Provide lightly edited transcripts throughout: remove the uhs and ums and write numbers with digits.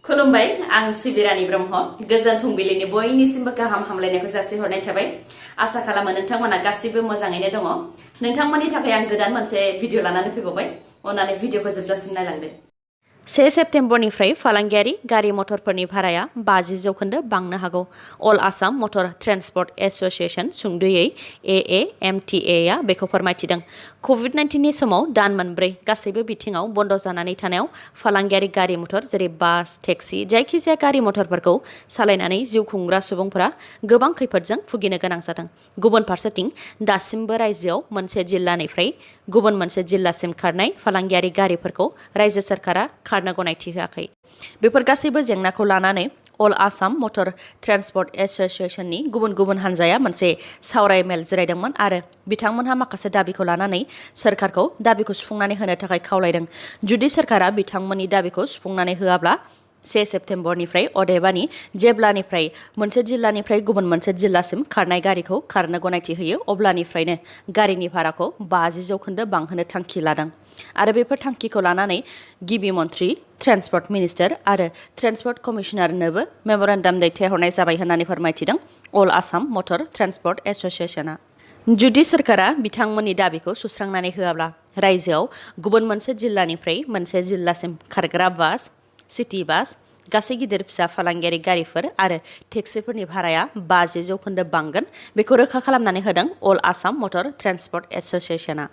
खुलुमबाय आं सिबिरानि ब्रह्म गोजोन फुंबिलिनि बयनिसिमबो गाहाम हामलायनायखौ जासिहरनाय थाबाय आसा खालामो नोंथांमोना गासिबो मोजाङैनो दङ नोंथांमोननि थाखाय आं गोदान मोनसे भिडिअ लानानै फैबावबाय अन्नानै भिडिअखौ जोबजासिम नायलांदो 1 सेप्तेम्बरनिफ्राय फालांगियारि गारि मटरफोरनि भाराया 50% बांनो हागौ अल आसाम मटर ट्रान्सपर्ट एसोसिएशन सुंद'यै AAMTA बेखौ फोरमायथिदों कोविड-19 नि समाव दान मोनब्रै गासैबो बिथिङाव बन्द जानानै थानायाव फालांगियारि गारि मटर जेरै बास टेक्सि जायखिजाया गारि मटरफोरखौ सालायनानै जिउ खुंग्रा सुबुंफोरा गोबां खैफोदजों भुगिनो गोनां जादों गुबुन फारसेथिं दासिमबो रायजोआव मोनसे जिल्लानिफ्राय गुबुन मोनसे जिल्लासिम खारनाय फालांगियारि गारिफोरखौ रायजो सरकारा खारनो गनायथि होआखै बेफोर गासैबो जेंनाखौ लानानै अल आसाम मटर ट्रान्सपर्ट एसोसिएशननि गुबुन हानजाया मोनसे सावराय मेल जिरायदोंमोन आरो बिथांमोनहा माखासे दाबिखौ लानानै सरकारखौ दाबिखौ सुफुंनानै होनो थाखाय खावलायदों जुदि सरकारा बिथांमोननि दाबिखौ सुफुंनानै होआब्ला 1 सेप्तेम्बरनिफ्राय अदेबानि जेब्लानिफ्राय मोनसे जिल्लानिफ्राय गुबुन मोनसे जिल्लासिम खारनाय गारिखौ खारनो गनायथि होयो अब्लानिफ्रायनो गारिनि भाराखौ 50% बांहोनो थांखि लादों आरो बेफोर थांखिखौ लानानै गिबि मन्थ्रि ट्रान्सपर्ट मिनिस्टार आरो ट्रान्सपर्ट कमिशनारनोबो मेमोरेन्डाम दैथायहरनाय जाबाय होननानै फोरमायथिदों अल आसाम मटर ट्रान्सपर्ट एसोसिएशना जुदि सरकारा बिथांमोननि दाबिखौ सुस्रांनानै होआब्ला रायजोआव गुबुन मोनसे जिल्लानिफ्राय मोनसे जिल्लासिम खारग्रा बास सिटी बास गासै गिदिर फिसा फालांगियारि गारिफोर आरो टेक्सिफोरनि भाराया 50% बांगोन बेखौ रोखा खालामनानै होदों अल आसाम मटर ट्रान्सपर्ट एसोसिएशना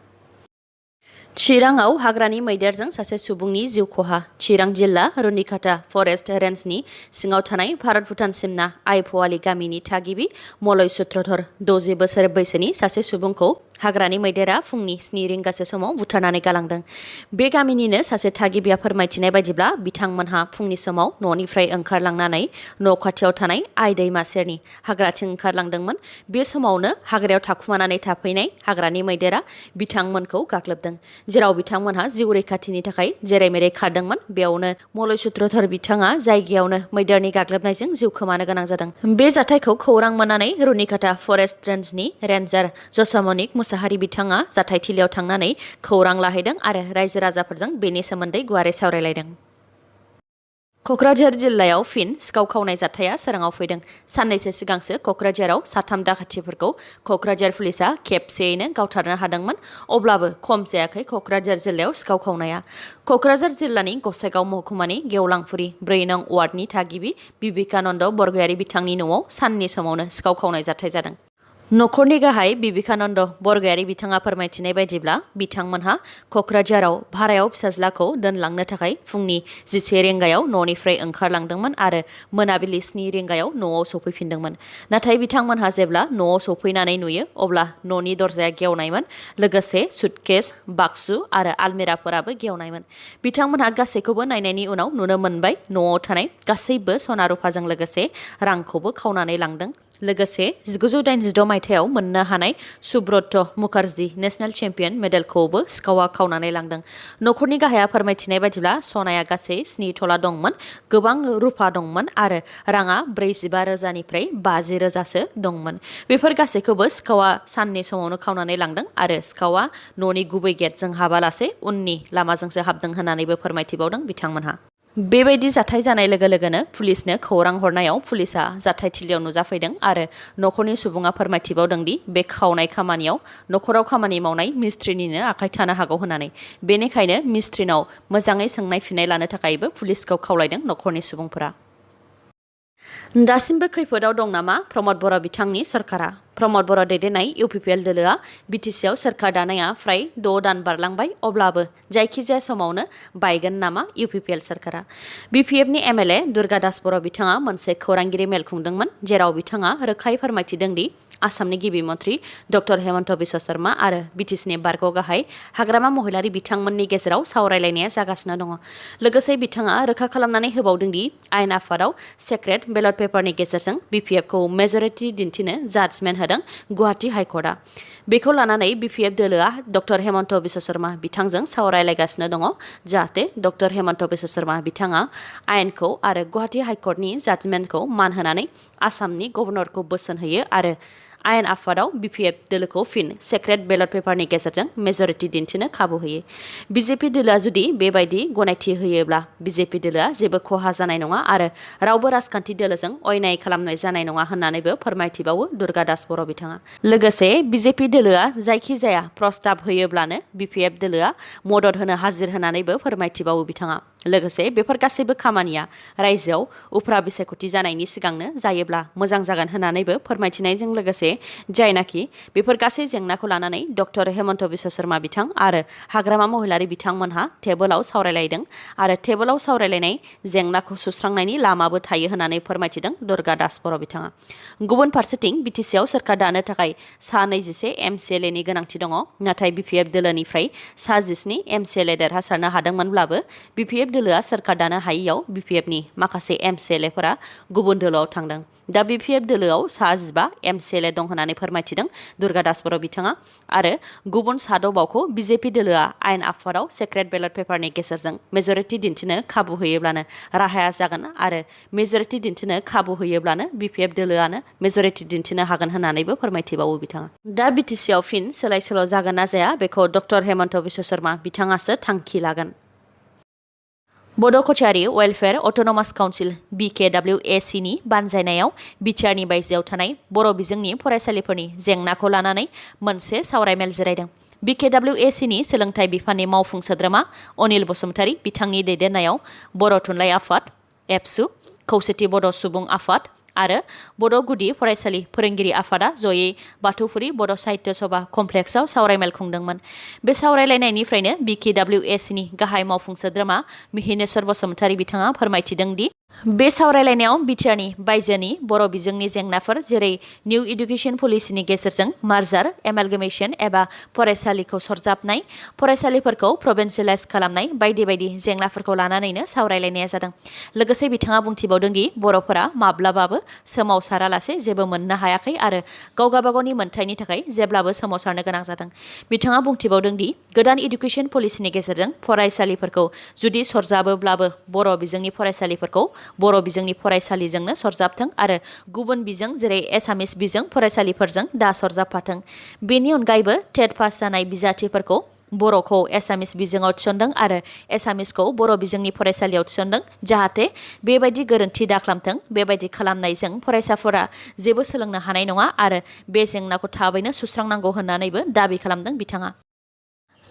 चिराङाव हाग्रानि मैदेरजों सासे सुबुंनि जिउ खहा चिरां जिल्ला रुनिकाटा फरेस्ट रेन्जनि सिङाव थानाय भारत भुटान सिमना आइफवालि गामिनि थागिबि मलय सूत्रधर 60 बोसोर बैसोनि सासे सुबुंखौ हाग्रानि मैदेरा फुंनि 7 रिंगासो समाव बुथारनानै गालांदों बे गामिनिनो सासे थागिबिया फोरमायथिनाय बायदिब्ला बिथांमोनहा फुंनि समाव न'निफ्राय ओंखारलांनानै न' खाथियाव थानाय आइ दैमा सेरनि हाग्राथिं ओंखारलांदोंमोन बे समावनो हाग्रायाव थाखुमानानै थाफैनाय हाग्रानि मैदेरा बिथांमोनखौ गाग्लोबदों जेराव बिथांमोनहा जिउ रैखाथिनि थाखाय जेरै मेरै खारदोंमोन बेयावनो मलय सूत्रधर बिथाङा जायगायावनो मैदेरनि गाग्लोबनायजों जिउ खोमानो गोनां जादों बे जाथायखौ खौरां मोननानै रुनिकाटा फरेस्ट रेन्जनि रेन्जार जसमनिक मुसाहारि बिथाङा जाथायथिलियाव थांनानै खौरां लाहैदों आरो रायजो राजाफोरजों बेनि सोमोन्दै गुवारै सावरायलायदों क'क्राझार जिल्लायाव फिन सिखाव खावनाय जाथाया सोराङाव फैदों साननैसो सिगांसो क'क्राझाराव 3 दाखाथिफोरखौ क'क्राझार पुलिसा खेबसेयैनो गावथारनो हादोंमोन अब्लाबो खम जायाखै क'क्राझार जिल्लायाव सिखाव खावनाया क'क्राझार जिल्लानि गसाइगाव महकुमानि गेवलांफुरि 4 नं वार्डनि थागिबि बिबिकानन्द बरगयारि बिथांनि न'आव साननि समावनो सिखाव खावनाय जाथाय जादों नख'रनि गाहाय बिबिकानन्द बरगयारि बिथाङा फोरमायथिनाय बायदिब्ला बिथांमोनहा क'क्राझाराव भारायाव फिसाज्लाखौ दोनलांनो थाखाय फुंनि 11 रिंगायाव न'निफ्राय ओंखारलांदोंमोन आरो मोनाबिलि 7 रिंगायाव न'आव सफैफिनदोंमोन नाथाय बिथांमोनहा जेब्ला न'आव सफैनानै नुयो अब्ला न'नि दरजाया गेवनायमोन लोगोसे सुटकेस बाक्सु आरो आलमिराफोराबो गेवनायमोन बिथांमोनहा गासैखौबो नायनायनि उनाव नुनो मोनबाय न'आव थानाय गासैबो सना रुफाजों लोगोसे रांखौबो खावनानै लांदों लोगोसे 1986 मायथाइयाव मोननो हानाय सुब्रत मुखार्जी नेशनेल चेम्पियन मेडेलखौबो सिखावा खावनानै लांदों नख'रनि गाहाया फोरमायथिनाय बायदिब्ला सनाया गासै 7 तला दंमोन गोबां रुफा दंमोन आरो राङा 45,000निफ्राय 50,000सो दंमोन बेफोर गासैखौबो सिखावा साननि समावनो खावनानै लांदों आरो सिखावा न'नि गुबै गेटजों हाबालासे उननि लामाजोंसो हाबदों होननानैबो फोरमायथिबावदों बिथांमोनहा बेबायदि जाथाय जानाय लोगो लोगोनो पुलिसनो खौरां हरनायाव पुलिसा जाथायथिलियाव नुजाफैदों आरो नख'रनि सुबुङा फोरमायथिबावदों दि बे खावनाय खामानियाव नख'राव खामानि मावनाय मिस्ट्रिनिनो आखाय थानो हागौ होननानै बेनिखायनो मिस्ट्रिनाव मोजाङै सोंनाय फिननाय लानो थाखायबो पुलिसखौ खावलायदों नख'रनि सुबुंफोरा दासिमबो खैफोदाव दं नामा प्रमद बर' बिथांनि सरकारा प्रमद बर' दैदेननाय UPPL दोलोआ बिटिसिआव सोरखार दानाया फ्राय 6 दान बारलांबाय अब्लाबो जायखिजाया समावनो बायगोन नामा UPPL सोरखारा BPFनि MLA दुर्गा दास बर' बिथाङा मोनसे खौरांगिरि मेल खुंदोंमोन जेराव बिथाङा रोखायै फोरमायथिदों दि आसामनि गिबि मन्थ्रि डक्टर हेमन्त बिश्व शर्मा आरो बिटिसिनि बारग' गाहाय हाग्रामा महिलारि बिथांमोननि गेजेराव सावरायलायनाया जागासिनो दङ लोगोसे बिथाङा रोखा खालामनानै होबावदों दि आयेन आफादाव सेक्रेट बेलट पेपारनि गेजेरजों BPFखौ मेजरिटि दिन्थिनो जाजमेन्ट होदों गुवाहाटी हाइकर्टआ बेखौ लानानै BPF दोलोआ डक्टर हेमन्त बिश्व शर्मा बिथांजों सावरायलायगासिनो दङ जाहाथे डक्टर हेमन्त बिश्व शर्मा बिथाङा आयेनखौ आरो गुवाहाटी हाइकर्टनि जाजमेन्टखौ मान होनानै आसामनि गभर्नरखौ बोसोन होयो आरो आयेन आफादाव BPF दोलोखौ फिन सेक्रेट बेलट पेपारनि गेजेरजों मेजरिटि दिन्थिनो खाबु होयो। BJP दोलोआ जुदि बेबायदि गनायथि होयोब्ला BJP दोलोआ जेबो खहा जानाय नङा आरो रावबो राजखान्थि दोलोजों अयनाय खालामनाय जानाय नङा होननानैबो फोरमायथिबावो दुर्गा दास बर' बिथाङा। लोगोसे BJP दोलोआ जायखि जाया प्रस्ताब होयोब्लानो BPF दोलोआ मदद होनो हाजिर होननानैबो फोरमायथिबावो बिथाङा। लोगोसे बेफोर गासैबो खामानिया रायजोआव उफ्रा बिसायख'थि जानायनि सिगांनो जायोब्ला मोजां जागोन होननानैबो फोरमायथिनायजों लोगोसे जायनाखि बेफोर गासै जेंनाखौ लानानै डक्टर हेमन्त बिश्व शर्मा बिथां आरो हाग्रामा महिलारि बिथांमोनहा टेबोलाव सावरायलायदों आरो टेबोलाव सावरायलायनाय जेंनाखौ सुस्रांनायनि लामाबो थायो होननानै फोरमायथिदों दुर्गा दास बर' बिथाङा। गुबुन फारसेथिं BTCआव सोरखार दानो थाखाय सा 21 MCLAनि गोनांथि दङ, नाथाय BPF दोलोनिफ्राय सा 17 MCLA देरहासारनो हादोंमोनब्लाबो BPF दोलोआ सोरखार दानो हायियाव BPFनि माखासे MCLAफोरा गुबुन दोलोआव थांदों। दा BPF दोलोआव सा 15 MCLA दं होननानै फोरमायथिदों दुर्गा दास बर' बिथाङा आरो गुबुन सा 6 बावखौ BJP दोलोआ आयेन आफादाव सेक्रेट बेलट पेपारनि गेजेरजों मेजरिटि दिन्थिनो खाबु होयोब्लानो राहाया जागोन आरो मेजरिटि दिन्थिनो खाबु होयोब्लानो BPF दोलोआनो मेजरिटि दिन्थिनो हागोन होननानैबो फोरमायथिबावो बिथाङा। दा BTCआव फिन सोलाय सोल' जागोन ना जाया बेखौ डक्टर हेमन्त बिश्व शर्मा बिथाङासो थांखि लागोन। बड' कचारी वेलफेयार अट'नमास काउन्सिल BKWACनि बानजायनायाव बिटिआरनि बायजोआव थानाय बर' बिजोंनि फरायसालिफोरनि जेंनाखौ लानानै मोनसे सावरायमेल जिरायदों। BKWACनि सोलोंथाइ बिफाननि मावफुं सोद्रोमा अनिल बसुमतारी बिथांनि दैदेननायाव बर' थुनलाइ आफाद, एबसु, खौसेथि बड' सुबुं आफाद आरो बड' गुदि फरायसालि फोरोंगिरि आफादा जयै बाथौफुरि बड' साहित्य सभा कमप्लेक्सआव सावरायमेल खुंदोंमोन। बे सावरायलायनायनिफ्रायनो BKWACनि गाहाय मावफुं सोद्रोमा मिहिनेश्वर बसुमतारी बिथाङा फोरमायथिदों दि बे सावरायलायनायाव बिटिआरनि बायजोनि बर' बिजोंनि जेंनाफोर जेरै निउ इडुकेसन पलिसिनि गेजेरजों मार्जार, एमालगेमेशन एबा फरायसालिखौ सरजाबनाय, फरायसालिफोरखौ प्रभिन्सियेलाइज खालामनाय बायदि बायदि जेंनाफोरखौ लानानैनो सावरायलायनाया जादों। लोगोसे बिथाङा बुंथिबावदों दि बर'फोरा माब्लाबाबो सोमावसारालासे जेबो मोननो हायाखै आरो गाव गावबागावनि मोन्थायनि थाखाय जेब्लाबो सोमावसारनो गोनां जादों। बिथाङा बुंथिबावदों दि गोदान इडुकेसन पलिसिनि गेजेरजों फरायसालिफोरखौ जुदि सरजाबोब्लाबो बर' बिजोंनि फरायसालिफोरखौ बर' बिजोंनि फरायसालिजोंनो सरजाबथों आरो गुबुन बिजों जेरै एसामिस बिजों फरायसालिफोरजों दा सरजाबफाथों। बेनि अनगायैबो टेट पास जानाय बिजाथिफोरखौ बर'खौ एसामिस बिजोङाव थिसनदों आरो एसामिसखौ बर' बिजोंनि फरायसालियाव थिसनदों, जाहाथे बेबायदि गोरोन्थि दाखालामथों। बेबायदि खालामनायजों फरायसाफोरा जेबो सोलोंनो हानाय नङा आरो बे जेंनाखौ थाबैनो सुस्रांनांगौ होननानैबो दाबि खालामदों बिथाङा।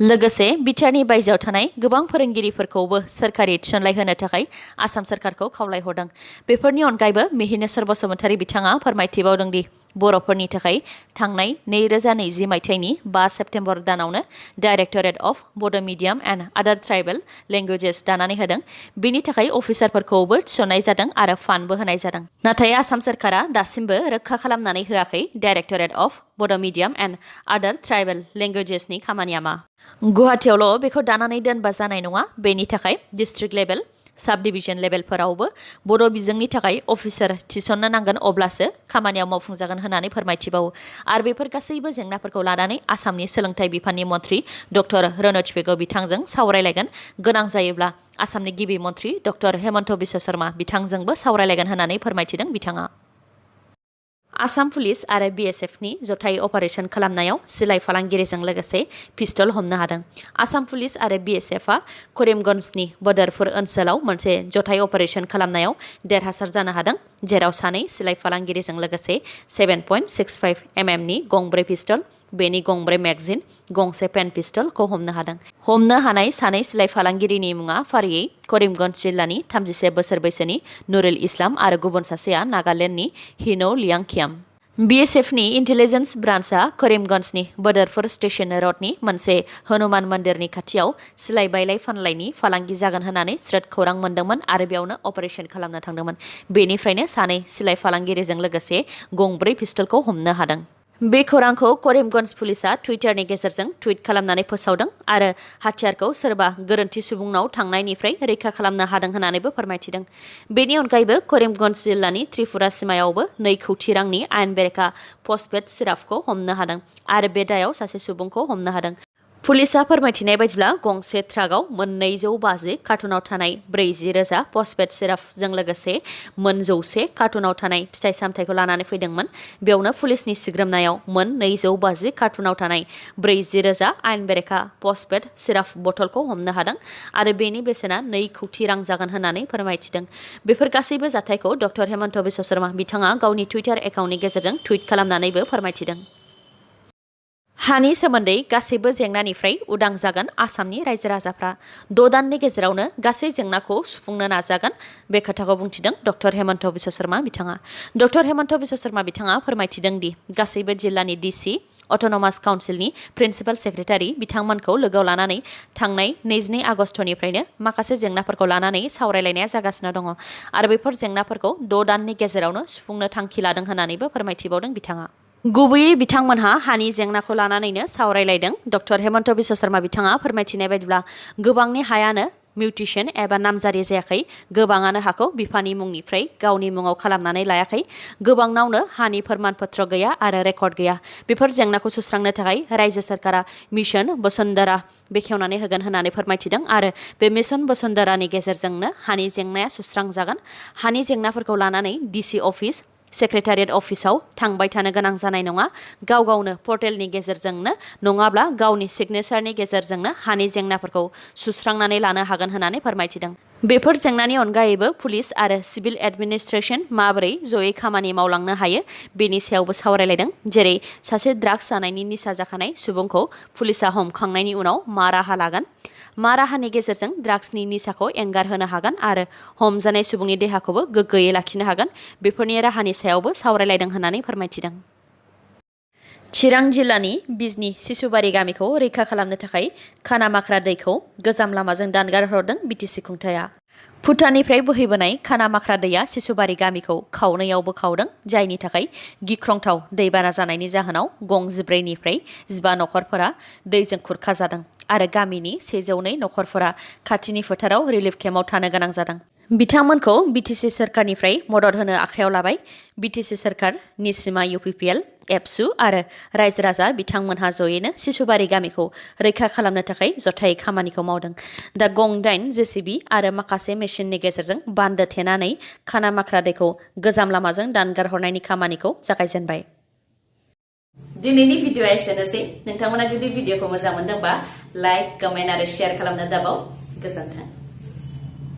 लोगोसे बिटिआरनि बायजोआव थानाय गोबां फोरोंगिरिफोरखौबो सोरखारि थिसनलाइ होनो थाखाय आसाम सोरखारखौ खावलायहरदों। बेफोरनि अनगायैबो मिहिनेश्वर बसुमतारी बिथाङा फोरमायथिबावदों दि बर'फोरनि थाखाय थांनाय 2020 मायथाइनि 5 सेप्तेम्बर दानावनो डाइरेक्टरेट अफ बड' मिडियाम एन्ड आदार ट्राइबेल लेंगुवेजेस दानानै होदों। बेनि थाखाय अफिसारफोरखौबो थिसननाय जादों आरो फान्डबो होनाय जादों। नाथाय आसाम सोरखारा दासिमबो रोखा खालामनानै होआखै डाइरेक्टरेट अफ बड' मिडियाम एन्ड आदार ट्राइबेल लेंगुवेजेसनि खामानिया मा। गुवाहाटियावल' बेखौ दानानै दोनबा जानाय नङा, बेनि थाखाय डिस्ट्रिक्ट लेभेल, साब डिभिजन लेभेलफोरावबो बर' बिजोंनि थाखाय अफिसार थिसननो नांगोन, अब्लासो खामानियाव मावफुंजागोन होननानै फोरमायथिबावो। आरो बेफोर गासैबो जेंनाफोरखौ लानानै आसामनि सोलोंथाइ बिफाननि मन्थ्रि डक्टर रनज पेगु बिथांजों सावरायलायगोन। गोनां जायोब्ला आसामनि गिबि मन्थ्रि डक्टर हेमन्त बिश्व शर्मा बिथांजोंबो सावरायलायगोन होननानै फोरमायथिदों बिथाङा। आसाम पुलिस आरो BSFनि जथाय अपारेशन खालामनायाव सिलाइ फालांगिरिजों लोगोसे पिस्तल हमनो हादों। आसाम पुलिस आरो BSFआ करिमगन्जनि बदरपुर ओनसोलाव मोनसे जथाय अपारेशन खालामनायाव देरहासार जानो हादों, जेराव सानै सिलाइ फालांगिरिजों लोगोसे 7.65 mm गंब्रै पिस्तल, बेनि गंब्रै मेगजिन, गंसे पेन पिस्तलखौ हमनो हादों। हमनो हानाय सानै सिलाइ फालांगिरिनि मुङा फारियै करिमगन्ज जिल्लानि 37 बोसोर बैसोनि नुरुल इस्लाम आरो गुबुन सासेया नागालेण्डनि हिनौ लियांखियाम। BSFनि इन्टेलिजेन्स ब्रान्चआ करिमगन्जनि बदरपुर स्टेशन रडनि मोनसे हनुमान मन्दिरनि खाथियाव सिलाइ बायलाय फानलायनि फालांगि जागोन होननानै स्रोद खौरां मोन्दोंमोन आरो बेयावनो अपारेशन खालामनो थांदोंमोन। बेनिफ्रायनो सानै सिलाइ फालांगिरिजों लोगोसे गंब्रै पिस्तलखौ हमनो हादों। बे खौरांखौ करिमगन्ज पुलिसआ टुइटारनि गेजेरजों टुइट खालामनानै फोसावदों आरो हाथियारखौ सोरबा गोरोन्थि सुबुंनाव थांनायनिफ्राय रैखा खालामनो हादों होननानैबो फोरमायथिदों। बेनि अनगायैबो करिमगन्ज जिल्लानि त्रिपुरा सिमायावबो 2 कौटि रांनि आयेन बेरेखा फस्फेट सिरापखौ हमनो हादों आरो बे दायाव सासे सुबुंखौ हमनो हादों। पुलिसा फोरमायथिनाय बायदिब्ला गंसे ट्राकआव मोन 250 कार्टुनाव थानाय 40,000 पस्टपेड सिरापजों लोगोसे मोन 100 कार्टुनाव थानाय फिथाइ सामथाइखौ लानानै फैदोंमोन। बेयावनो पुलिसनि सिग्रोमनायाव मोन 250 कार्टुनाव थानाय 40,000 आयेन बेरेखा पस्टपेड सिराप बथलखौ हमनो हादों आरो बेनि बेसेना 2 कौटि रां जागोन होननानै फोरमायथिदों। बेफोर गासैबो जाथायखौ डक्टर हेमन्त बिश्व शर्मा बिथाङा गावनि टुइटार एकाउन्टनि गेजेरजों टुइट खालामनानैबो फोरमायथिदों। हानि सोमोन्दै गासैबो जेंनानिफ्राय उदां जागोन आसामनि रायजो राजाफ्रा 6 दाननि गेजेरावनो गासै जेंनाखौ सुफुंनो नाजागोन बे खोथाखौ बुंथिदों डक्टर हेमन्त बिश्व शर्मा बिथाङा। डक्टर हेमन्त बिश्व शर्मा बिथाङा फोरमायथिदों दि गासैबो जिल्लानि डिसि अट'नमास काउन्सिलनि प्रिन्सिपाल सेक्रेटारि बिथांमोनखौ लोगोआव लानानै थांनाय 22 आगस्टनिफ्रायनो माखासे जेंनाफोरखौ लानानै सावरायलायनाया जागासिनो दङ आरो बेफोर जेंनाफोरखौ 6 दाननि गेजेरावनो सुफुंनो थांखि लादों होननानैबो फोरमायथिबावदों बिथाङा। गुबैयै बिथांमोनहा हानि जेंनाखौ लानानैनो सावरायलायदों। डक्टर हेमन्त बिश्व शर्मा बिथाङा फोरमायथिनाय बायदिब्ला गोबांनि हायानो मिउटेसन एबा नामजारि जायाखै, गोबाङानो हाखौ बिफानि मुंनिफ्राय गावनि मुङाव खालामनानै लायाखै, गोबांनावनो हानि फोरमान पत्र गैया आरो रेकर्ड गैया। बेफोर जेंनाखौ सुस्रांनो थाखाय रायजो सरकारा मिशन बसुन्धरा बेखेवनानै होगोन होननानै फोरमायथिदों आरो बे मिशन बसुन्धरानि गेजेरजोंनो हानि जेंनाया सुस्रांजागोन। हानि जेंनाफोरखौ लानानै डिसि अफिस सेक्रेटारियेट अफिसाव थांबाय थानो गोनां जानाय नङा, गाव गावनो पर्टेलनि गेजेरजोंनो नङाब्ला गावनि सिगनेचारनि गेजेरजोंनो हानि जेंनाफोरखौ सुस्रांनानै लानो हागोन होननानै फोरमायथिदों। बेफोर जेंनानि अनगायैबो पुलिस आरो सिभिल एडमिनिस्ट्रेशन माबोरै जयै खामानि मावलांनो हायो बेनि सायावबो सावरायलायदों। जेरै सासे ड्राग्स जानायनि निसा जाखानाय सुबुंखौ पुलिसा हमखांनायनि उनाव मा राहा लागोन, मा राहानि गेजेरजों ड्राग्सनि निसाखौ एंगारहोनो हागोन आरो हमजानाय सुबुंनि देहाखौबो गोग्गोयै लाखिनो हागोन, बेफोरनि राहानि सायावबो सावरायलायदों होननानै फोरमायथिदों। चिरां जिल्लानि बिजनी सिसुबारि गामिखौ रैखा खालामनो थाखाय खानामाख्रा दैखौ गोजाम लामाजों दानगारहरदों बिटिसि खुंथाया। भुटाननिफ्राय बोहैबोनाय खानामाख्रा दैया सिसुबारि गामिखौ खावनैयावबो खावदों, जायनि थाखाय गिख्रंथाव दैबाना जानायनि जाहोनाव गं 14निफ्राय 15 नख'रफोरा दैजों खुरखाजादों आरो गामिनि 102 नख'रफोरा खाथिनि फोथाराव रिलिफ केम्पआव थानो गोनां जादों। बिथांमोनखौ बिटिसि सोरखारनिफ्राय मदद होनो आखायाव लाबाय। बिटिसि सोरखार, निसिमा UPPL, एबसु आरो रायजो राजा बिथांमोनहा जयैनो सिसुबारि गामिखौ रैखा खालामनो थाखाय जथायै खामानिखौ मावदों। दा गं 8 JCB आरो माखासे मेसिननि गेजेरजों बान्दो थेनानै खानामाख्रा दैखौ गोजाम लामाजों दानगारहरनायनि खामानिखौ जागायजेनबाय। दिनैनि भिडिअआ एसेनोसै। नोंथांमोना जुदि भिडिअखौ मोजां मोनदोंबा लाइक, कमेन्ट आरो शेयार खालामनो दाबाव। गोजोन्थों।